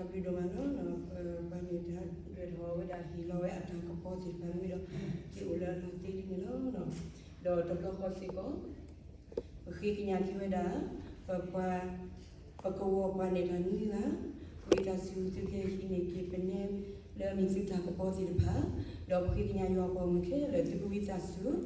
တၢ်ဘျုးဒိၣ်မးလီၤ. ပှၤန့ၣ်တၢ်ဒွဲၣ်ထီၣ်ဝဲဒၣ်ဟ့ၣ်လီၤဝဲအတၢ်ကပီၤသ့ၣ်တဖၣ်မ့ၢ်ဒီး က့ၤအိၣ်လၢအလီၤသ့ဒ်န့ၣ်လီၤ. ဒီးတဘျီဃီစ့ၢ်ကီး ပဃ့ကညးက့ၤဝဲဒၣ် ပပှၤ ပကဝီၤပှၤနဲၣ်တၢ်နွံဂၤ, ဝံသးစူၤသုကဟံးန့ၢ်က့ၤပနဲလၢအမ့ၢ်သုတၢ်ကပီၤသ့ၣ်တဖၣ်, ဒီးပဃ့ကညးယွၤအပှၤဂီၢ်မုၢ်ခဲလၢာ် သုကဝံသးစူၤ,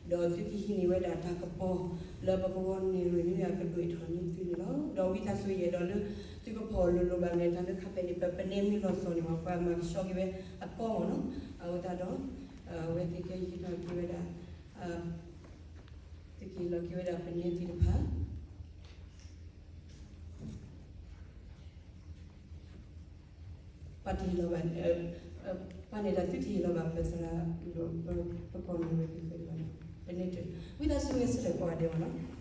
ဒီးသုကဟံးန့ၢ်ဝဲဒၣ်တၢ်ကပီၤလၢပကဝီၤနဲၣ်ရွဲၣ်နွံဂၤကဒွဲၣ်ထီၣ်န့ၢ်သုန့ၣ်လီၤ. ဒီးဝံသးစူၤယအဲၣ်ဒိးလၢ သုကဖီၣ်လိၤလိၤဘၣ်မ့ၢ်တၢ်လၢခါဖဲန့ၣ် ပပနဲမ့ၢ်လီၤစီၤန့ၣ် ပှၤမၤကဆှီက့ၤဝဲအကီမ့ၢ်နီၤ, အဃိသတးဒီး အဝဲသ့ၣ်ကဟံးထီၣ်က့ၤဝဲဒၣ် သုကဟ့ၣ်လီၤက့ၤဝဲဒၣ်ပနဲသ့ၣ်တဖၣ် ပှၤတဟ့ၣ်လီၤဘၣ်, ပှၤန့ၣ်ဒီးသုတဟ့ၣ်လီၤဘၣ်ပသရၣ် ပကီၢ်န့ၣ်ဝဲသ့ၣ်ဘၣ်, ပနဲတၢၢ်, ဝံသးစူၤဂဲၤဆၢထၢၣ်ကိးဂၤဒဲးမ့ၢ်နီၤ.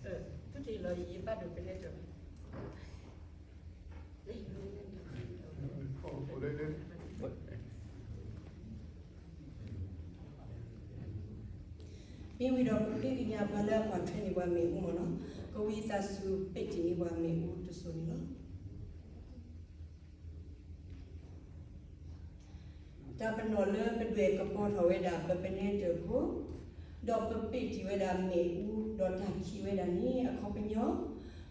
သုတဟ့ၣ်လီၤယဘၣ်ဒိပနဲတၢၢ်ဘၣ်. မ့ၢ်ဝံၤဒီးပဃ့ကညးပှၤလၢအကွၢ်ထွဲန့ၢ်ပှၤမ့ၣ်အူမ့ၢ်နီၤ, ကဝံသးစူၤပ့းတံၢ်န့ၢ်ပှၤမ့ၣ်အူတစိၤန့ၣ်လီၤ. တၢ်ပနီၣ်လၢပဒွဲၣ်ကပီၤထီၣ်ဝဲဒၣ် ပပနဲတၢၢ်ဖိ, ဒီးပပ့းတံၢ်ဝဲဒၣ်မ့ၣ်အူ, ဒီးတၢ်ခံးဝဲဒၣ်န့ၣ် အခီပညီ,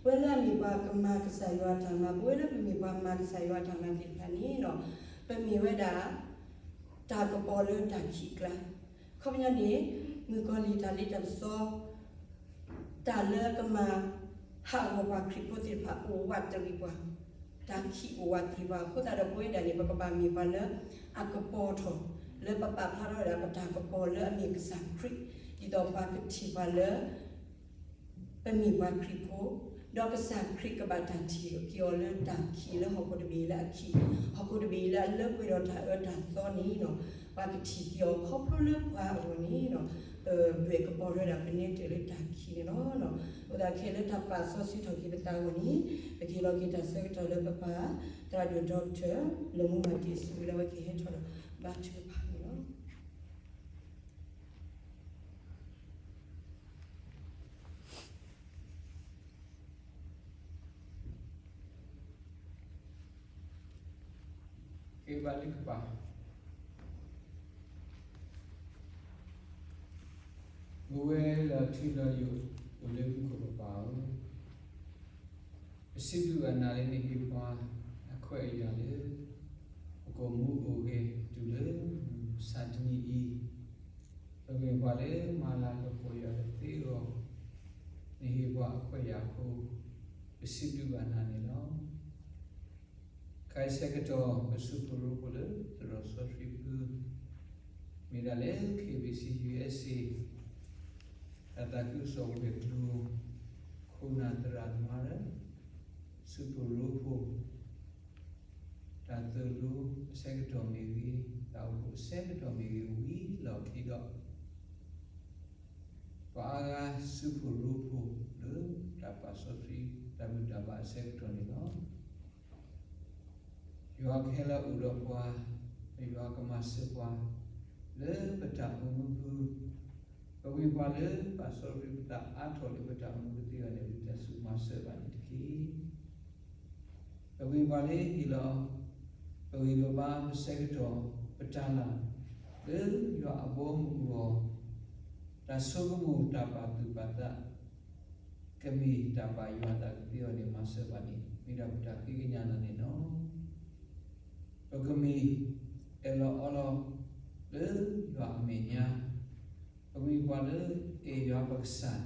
ပဝဲလၢအမ့ၢ်ပှၤကမၤကစၢ်ယွၤအတၢ်မၤ, ပဝဲလၢပမ့ၢ်ပှၤမၤကစၢ်ယွၤအတၢ်မၤသ့ၣ်တဖၣ်န့ၣ်ဒီး ပမ့ၢ်ဝဲဒၣ် တၢ်ကပီၤလၢတၢ်ခံးအကျါ, အခီပညီန့ၣ် မုၣ်ကီၤလံၢ်တၢ်လ့တၢ်ပစီ တၢ်လၢကမၤဟးဂီၤပှၤခရံာ်ဖိသ့ၣ်တဖၣ်အိၣ်ဝးတရံးပှၤ, တၢ်ခံးအိၣ်ဝးတရံးပှၤအဃိသတးဒီး ပဝဲဒၣ်န့ၣ် ပကဘၣ်မ့ၢ်ပှၤလၢအကပီၤထီၣ်, လၢပပာ်ဖျါထီၣ်ဝဲဒၣ်ပတၢ်ကပီၤလၢအမ့ၢ်ကစၢ်ခရံာ်, ဒ်သိးပှၤကထံၣ်ပှၤလၢ ပမ့ၢ်ပှၤခရံာ်ဖိ, ဒီးကစၢ်ခရံာ်ကဘၣ်တၢ်ထံၣ်က့ၤအီၤလၢတၢ်ခံးလၢဟီၣ်ခိၣ်တဘ့ၣ်လၢအခံး, ဟီၣ်ခိၣ်တဘ့ၣ်လၢအလၢပှဲၤဒီးတၢ်အၢတၢ်သီန့ၣ်ဒီး ပှၤကထံၣ်က့ၤအီၤခီဖျိလၢပှၤအဂီၢ်န့ၣ်ဒီး ပဒွဲၣ်ကပီၤထီၣ်ဝဲဒၣ်ပနဲတၢၢ်လၢတၢ်ခံးန့ၣ်လီၤ. အဃိသတးခဲလၢတၢ်ပာ်စီဆှံထီၣ်က့ၤပသးအဂီၢ်န့ၣ် ပကဟ့ၣ်လီၤက့ၤတၢ်ဆၢကတီၢ်လၢပပၢ် သရၣ်ဒိၣ် doctor လၢမူမၤတ့ၢ်စူလၢအဝဲကဟဲထီၣ်ဒီးဘါထုကဖၣ်န့ၣ်လီၤ. က့ၤဘါထုကဖၣ်, ပဝဲလၢထံလီၤယိာ်အိၣ်လၢမူခိၣ်ပပၢ်ဧၢ, ပစံးဘျုးဘၣ်နၤလၢနဟ့ၣ်ပှၤအခွဲးအယာ်လၢ ပကအိၣ်မူအိၣ်ဂဲၤတုၤလၢမုၢ်မဆါတနံၤအံၤ, ပမ့ၢ်ပှၤလၢမၤလၤကပီၤယွၤကသ့အဂီၢ်, နဟ့ၣ်ပှၤအခွဲးအယာ်အဃိ, ပစံးဘျုးဘၣ်နၤန့ၣ်လီၤ. ခဲအံၤဆၢကတီၢ် ပစူးပရိဖိလၢသရိာ်စီဆှံပူၤ, မ့ၢ်ဒၣ်လၢ KBC USA တၢ်သးခုကစီၣ်ဝဲၤကျိၤ ခိၣ်နၢ်သရၣ်သမါလၢ စူးပရိဖိ တၢ်သိၣ်လိအဆၢကတီၢ်မ့ၢ်ဂ့ၤ, တၢ်အိၣ်ဖှိၣ်အဆၢကတီၢ်မ့ၢ်ဂ့ၤ ဝံၤလီၢ်ခံဒီး ပှၤအါဂၤစူးပရိဖိလၢတၢ်ပာ်စီဆှံ တၢ်ဘူၣ်တၢ်ဘါအဆၢကတီၢ်န့ၣ်လီၤ. ယွၤကဟဲလၢအအိၣ်ဒီးပှၤ, ယွၤကမၤစၢၤပှၤ လၢပတၢ်အိၣ်မူပူၤ, ပဝံၤပှၤလၢပာ်စီဆှံပသးအါထီၣ်လၢပတၢ်အိၣ်မူပူၤသ့အဂီၢ်န့ၣ် ဝံသးစူၤမၤစၢၤဘၣ်န့ၣ်တက့ၢ်. ပဝံၤပှၤလၢဟ့ၣ်လီၤ ပဂံၢ်ပဘါပဆၢကတီၢ် ပတၢ်လၤ လၢယွၤအဘီအမုၢ်အဂီၢ်, တၢ်ဆိကမိၣ်တၢ်ပာ်သူၣ်ပာ်သး ကမ့ၢ်တၢ်ဘၣ်ယွၤအသးကသ့အဂီၢ်န့ၣ် မၤစၢၤဘၣ်န့ၣ် မ့ၢ်ဒၣ်ပတၢ်ဃ့ကညးနၤန့ၣ်လီၤ. ပကမ့ၢ်အဲၣ်လီၤအီလီၤ လၢယွၤအမဲာ်ညါ, ပမ့ၢ်ပှၤလၢအဲၣ်ယွၤပကစၢ်,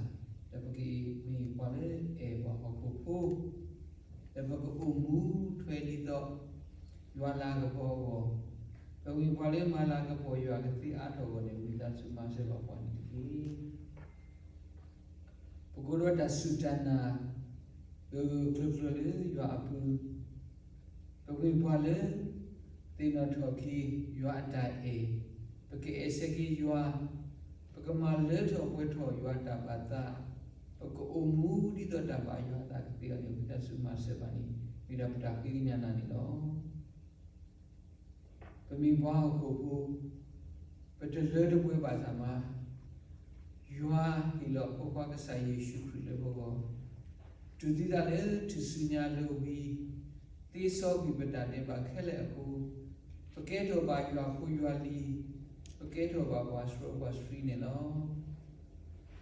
ဒီးပကမ့ၢ်ပှၤလၢအဲၣ်ပှၤဟီၣ်ခိၣ်ဖိ, ဒီးပကအိၣ်မူထွဲဒ်သိး ယွၤလၤကပီၤအဂီၢ်, ပမ့ၢ်ပှၤလၢမၤလၤကပီၤယွၤကသ့အါထီၣ်အဂီၢ်န့ၣ် ဝံသးစူၤမၤစၢၤဘၣ်ပှၤန့ၣ်တက့ၢ်. ပကအိၣ်ဒီးတၢ်စူၢ်တၢ်နာ် ဂၢၢ်ဂၢၢ်ကျၢၤကျၢၤလၢယွၤအပူၤ, ပမ့ၢ်ပှၤလၢ သ့ၣ်နီၣ်ထီၣ်က့ၤယွၤအတၢ်အဲၣ်, ပကအဲၣ်ဆၢက့ၤယွၤ, ပကမၤလၢထီၣ်ပှဲၤထီၣ်ယွၤတၢ်ဘၣ်သး, ပကအိၣ်မူဒ်သိးတၢ်ဘၣ်ယွၤအသးကသ့အဂီၢ်န့ၣ် ဝံသးစူၤမၤစၢၤဘၣ်န့ၣ် မ့ၢ်ဒၣ်ပတၢ်ဃ့ကညးနၤန့ၣ်လီၤ. ပမ့ၢ်ပှၤဟီၣ်ခိၣ်ဖိ, ပတလၢတပှဲၤဘၣ်တၢ်မၤ, ယွၤဟ့ၣ်လီၤဖိခွါကစၢ်ယ့ၣ်ၡူးခရံာ်လၢပဂီၢ်, တုၤဒၣ်လဲာ်ထူၣ်စုညါလၢဝံၤ, သ့စီကွံာ်ပတၢ်ဒဲးဘးခဲလၢာ်အဃိ, ပကဲထီၣ်ဘၣ်ယွၤဖိယွၤလံၤ, ပကဲထီၣ်ဘၣ်ပှၤစီပှၤဆှံန့ၣ်လီၤ.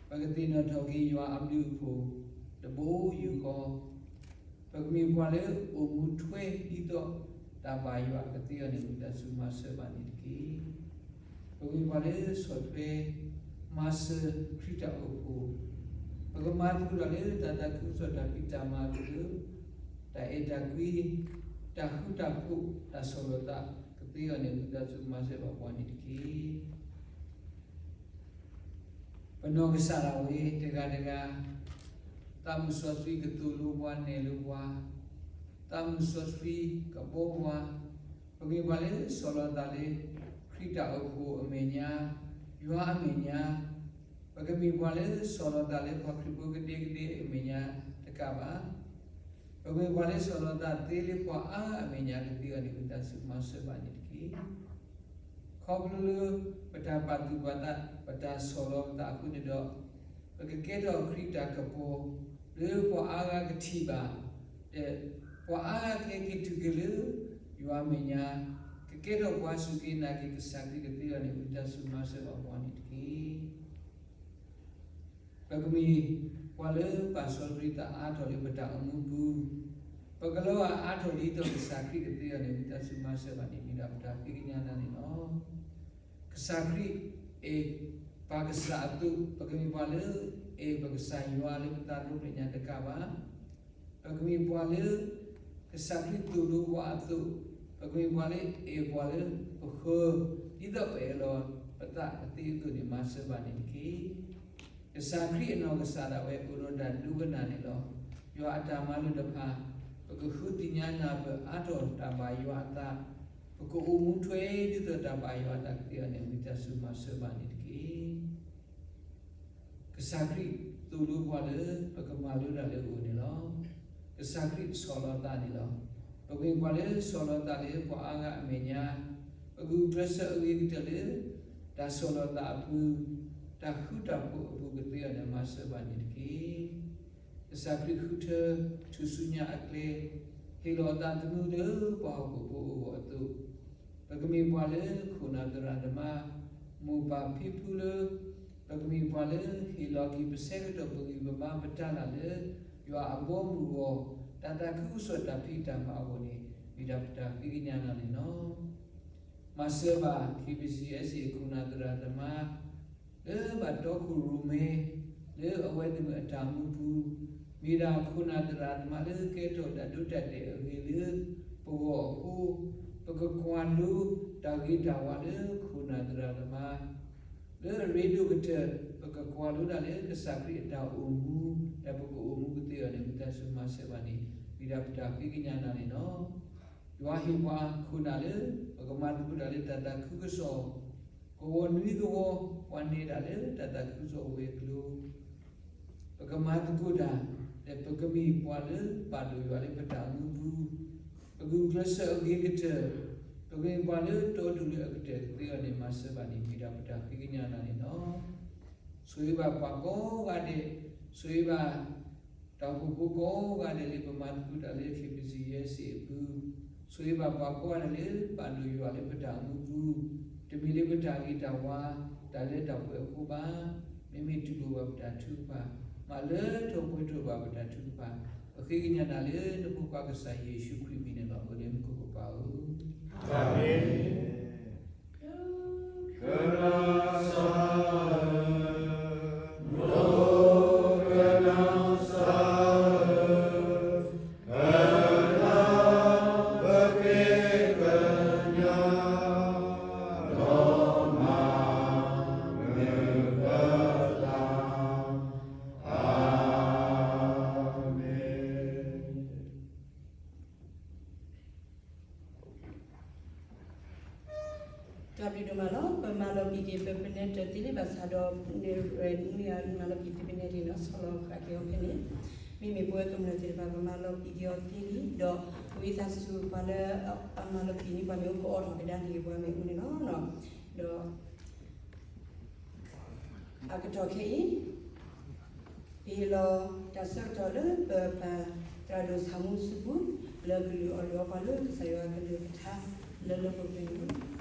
ပကသ့ၣ်နီၣ်ထီၣ်က့ၤယွၤအဘျုးအဖှိၣ်တဘိယူၢ်ဃီ, ပကမ့ၢ်ပှၤလၢအိၣ်မူထွဲဒ်သိးတၢ်ဘၣ်ယွၤကသ့အီၤန့ၣ် ဝံသးစူၤမၤစၢၤဘၣ်န့ၣ်တက့ၢ်. ပကမ့ၢ်ပှၤလၢဆီၣ်ထွဲမၤစၢၤခရံာ်တၢ်အိၣ်ဖှိၣ်, ပကမၤသကိးတၢ်လၢတၢ်သးခုကစီၣ်တၢ်ဖံးတၢ်မၤအပူၤလၢ တၢ်အဲၣ်တၢ်ကွံ, တၢ်ဃူတၢ်ဖိး, တၢ်ဆီၣ်လီၤသးကသ့အီၤန့ၣ် ဝံသးစူၤမၤစၢၤဘၣ်ပှၤန့ၣ်တက့ၢ်. ပနီၢ်ကစၢ်ဒၣ်ဝဲတဂၤတဂၤ, သးမုၢ်စီဆှံကသိၣ်လိပှၤနဲၣ်လိပှၤ, သးမုၢ်စီဆှံကဘီပှၤ, ပကမ့ၢ်ပှၤလၢဆီၣ်လီၤသးလၢ ခရံာ်တၢ်အိၣ်ဖှိၣ်အမဲာ်ညါ, ယွၤအမဲာ်ညါ, ပကမ့ၢ်ပှၤလၢဆီၣ်လီၤသးလၢပှၤခရံာ်ဖိကဒဲကဒဲအမဲာ်ညါတကးဘၣ် ပကမ့ၢ်ပှၤလၢဆီၣ်လီၤသးသ့လၢပှၤအါဂၤအမဲာ်ညါကသ့အီၤန့ၣ် ဝံသးစူၤမၤစၢၤဘၣ်န့ၣ်တက့ၢ်. ခီဖျိလၢပတၢ်ပာ်သူၣ်ပာ်သး ပတၢ်ဆီၣ်လီၤပသးအဃိန့ၣ်ဒီး, ပကကဲထီၣ်ခရံာ်တၢ်ကပီၤ လၢပှၤအါဂၤကထံၣ်ဘၣ်, ဒီးပှၤအါဂၤကဟဲက့ၤတုၤက့ၤလၢယွၤအမဲာ်ညါ, ကကဲထီၣ်ပှၤစူၢ်က့ၤနာ်က့ၤကစၢ်ခရံာ်ကသ့အီၤန့ၣ် ဝံသးစူၤမၤစၢၤဘၣ်ပှၤန့ၣ်တက့ၢ်. ပကမ့ၢ်ပှၤလၢပာ်စီဆှံသးအါထီၣ်လၢပတၢ်အိၣ်မူပူၤ, ပကလီၤဂာ်အါထီၣ်ဒ်သိးကစၢ်ခရံာ်ကသ့အီၤန့ၣ် ဝံသးစူၤမၤစၢၤဘၣ်န့ၣ် မ့ၢ်ဒၣ်ပတၢ်ဃ့ကညးနၤန့ၣ်လီၤ. ကစၢ်ခရံာ်အဲၣ်ပှၤကစၢ်အသိး, ပကမ့ၢ်ပှၤလၢအဲၣ်ပကစၢ်ယွၤလၢပသးဒီဖျၢၣ်ညါတကးဘၣ် ပကမ့ၢ်ပှၤလၢကစၢ်ခရံာ်သိၣ်လိပှၤအသိး, ပကမ့ၢ်ပှၤလၢအဲၣ်ပှၤလၢပဃၢၤ, ဒ်သိးပအဲၣ်လီၤပသးကသ့အသိးန့ၣ် မၤစၢၤဘၣ်န့ၣ်တက့ၢ်. ကစၢ်ခရံာ်အနီၢ်ကစၢ်ဒၣ်ဝဲအိၣ်ဒီးတၢ်ဒိကနၣ်န့ၣ်လီၤ. ယွၤအတၢ်မၤလိာ်တဖၣ်, ပကဃုသ့ၣ်ညါနၢ်ပၢၢ်အါထီၣ်တၢ်ဘၣ်ယွၤအသး, ပကအိၣ်မူထွဲဒ်သိးတၢ်ဘၣ်ယွၤအသးကသ့အီၤန့ၣ် ဝံသးစူၤမၤစၢၤဘၣ်န့ၣ်တက့ၢ်. ကစၢ်ခရံာ်သိၣ်လိပှၤလၢပကမၤလိတၢ်လၢအအိၣ်န့ၣ်လီၤ. ကစၢ်ခရံာ်ဆီၣ်လီၤသးန့ၣ်လီၤ. ပကမ့ၢ်ပှၤလၢဆီၣ်လီၤသးလၢပှၤအါဂၤအမဲာ်ညါ, ပဂုာ်ကျဲးစၢးအဂ့ၤကတၢၢ်လၢ တၢ်ဆီၣ်လီၤသးအပူၤ, တၢ်ဃူတၢ်ဖိးအပူၤကသ့အီၤန့ၣ် မၤစၢၤဘၣ်န့ၣ်တက့ၢ်. ကစၢ်ခရံာ်ဃုထၢထူၣ်စုညါအကျဲ, ဟ့ၣ်လီၤအသးသမူလၢပှၤဟီၣ်ခိၣ်ဖိအဂီၢ်အသိး, ပကမ့ၢ်ပှၤလၢခိၣ်နၢ်သရၣ်သမါ, မိၢ်ပၢ်ဖံဖုလၢ ပကမ့ၢ်ပှၤလၢဟ့ၣ်လီၤက့ၤပဆၢကတီၢ်ပဂံၢ်ပဘါပတၢ်လၢ်လၢ ယွၤအဘီအမုၢ်အဂီၢ်, တၢ်သးခုကစီၣ်တၢ်ဖံးတၢ်မၤအဂီၢ်န့ၣ် မ့ၢ်ဒၣ်ပတၢ်ဃ့ကညးနၤန့ၣ်လီၤ. မၤစၢၤဘၣ် KBC USA ခိၣ်နၢ်သရၣ်သမါ လၢဘၣ်တီခိၣ်ရိၣ်မဲ လၢအဝဲသ့ၣ်မ့ၢ်အတၢ်မူပူၤ, မ့ၢ်ဒၣ်ခိၣ်နၢ်သရၣ်သမါလၢကဲထီၣ်တၢ်ဒိတၢ်တဲာ်အဂ့ၤလၢပဂီၢ်အဃိ, ပကကွၢ်လိတၢ်ဂ့ၤတၢ်ဝါလၢခိၣ်နၢ်သရၣ်သမါ လၢအရ့ဒိၣ်ကတၢၢ် ပကကွၢ်လိဒၣ်လၢကစၢ်ခရံာ်အတၢ်အိၣ်မူ ဒီးပကအိၣ်မူကသ့အီၤန့ၣ် ဝံသးစူၤမၤစၢၤဘၣ်န့ၣ် မ့ၢ်ဒၣ်ပတၢ်ဃ့ကညးနၤန့ၣ်လီၤ. ယွၤဟ့ၣ်ပှၤခိၣ်နၢ်လၢ ပကမၤသကိးတၢ်လၢတၢ်သးခုကစီၣ် ကဝီၤနွံကဝီၤ ပှၤနဲၣ်တၢ်လၢတၢ်သးခုကစီၣ်ဝဲၤကျိၤ ပကမၤသကိးတၢ် ဒီးပကမ့ၢ်ပှၤလၢပာ်ဒိၣ်ယွၤလၢပတၢ်မူပူၤ, ပဂုာ်ကျဲးစၢးအဂ့ၤကတၢၢ်, ပကမ့ၢ်ပှၤလၢတီဒူၣ်လၢအကတၢၢ်ကသ့အီၤန့ၣ် မၤစၢၤဘၣ်န့ၣ် မ့ၢ်ဒၣ်ပတၢ်ဃ့ကညးနၤန့ၣ်လီၤ. ဆိၣ်ဂ့ၤဘၣ်ပှၤကိးဂၤဒဲး, ဆိၣ်ဂ့ၤဘၣ် တၢ်အိၣ်ဖှိၣ်ဖိကိးဂၤဒဲးလၢပမၤသကိးတၢ်လၢ KBC USA အပူၤ, ဆိၣ်ဂ့ၤဘၣ်ပှၤကိးဂၤဒဲးလၢပာ်ဒိၣ်ယွၤလၢပတၢ်မူပူၤ, တမ့ၢ်လၢပတၢ်ဂ့ၤတၢ်ဝါ တၢ်လၢတၢ်ပှဲၤအဃိဘၣ်, မ့မ့ၢ်တူၢ်လိာ်ဘၣ်ပတၢ်ထုကဖၣ်, မၤလၢထီၣ်ပှဲၤထီၣ်ဘၣ်ပတၢ်ထုကဖၣ်, ပဃ့ကညးနၤလၢနဖိခွါကစၢ်ယ့ၣ်ၡူးခရံာ်အမံၤန့ၣ်လီၤ. ပၢ်လၢမူခိၣ်ကပၢ်ဧၢ, အၤမ့ၣ်. တၢ်ဘျုးဒိၣ်မးလီၤ. ပမၤလီၤပံာ်က့ၤ ပပနဲတၢၢ်သ့လံ ဘၣ်ဆၣ်ဒီး မ့ၢ်မၤလီၤပံာ်သုပနဲဒ်န့ၣ် ဆီၣ်လီၤဃာ်က့ၤအီၤဖဲန့ၣ်, မ့မ့ၢ်ပဝဲကမျၢၢ်သ့ၣ်တဖၣ် ပမၤလီၤပံာ်က့ၤအီၤသ့လံ, ဒီးဝံသးစူၤပှၤလၢအမၤလီၤပံာ်န့ၢ်ပှၤမ့ၢ်အိၣ် ကအိးထီၣ်ကဒါက့ၤပှၤမ့ၢ်အိၣ်န့ၣ်လီၤ. ဒီး အကတီၢ်ခဲအံၤ ပဟ့ၣ်လီၤတၢ်ဆၢကတီၢ်လၢပပာ်သရၣ်ဒိၣ်ဆၣ်မူဆူပူၤ လၢကလုၢ်အီၣ်လုၢ်အီပှၤလၢကစၢ်ယွၤအကလုၢ်ကထါလၢလၢပှဲၤပှဲၤန့ၣ်လီၤ.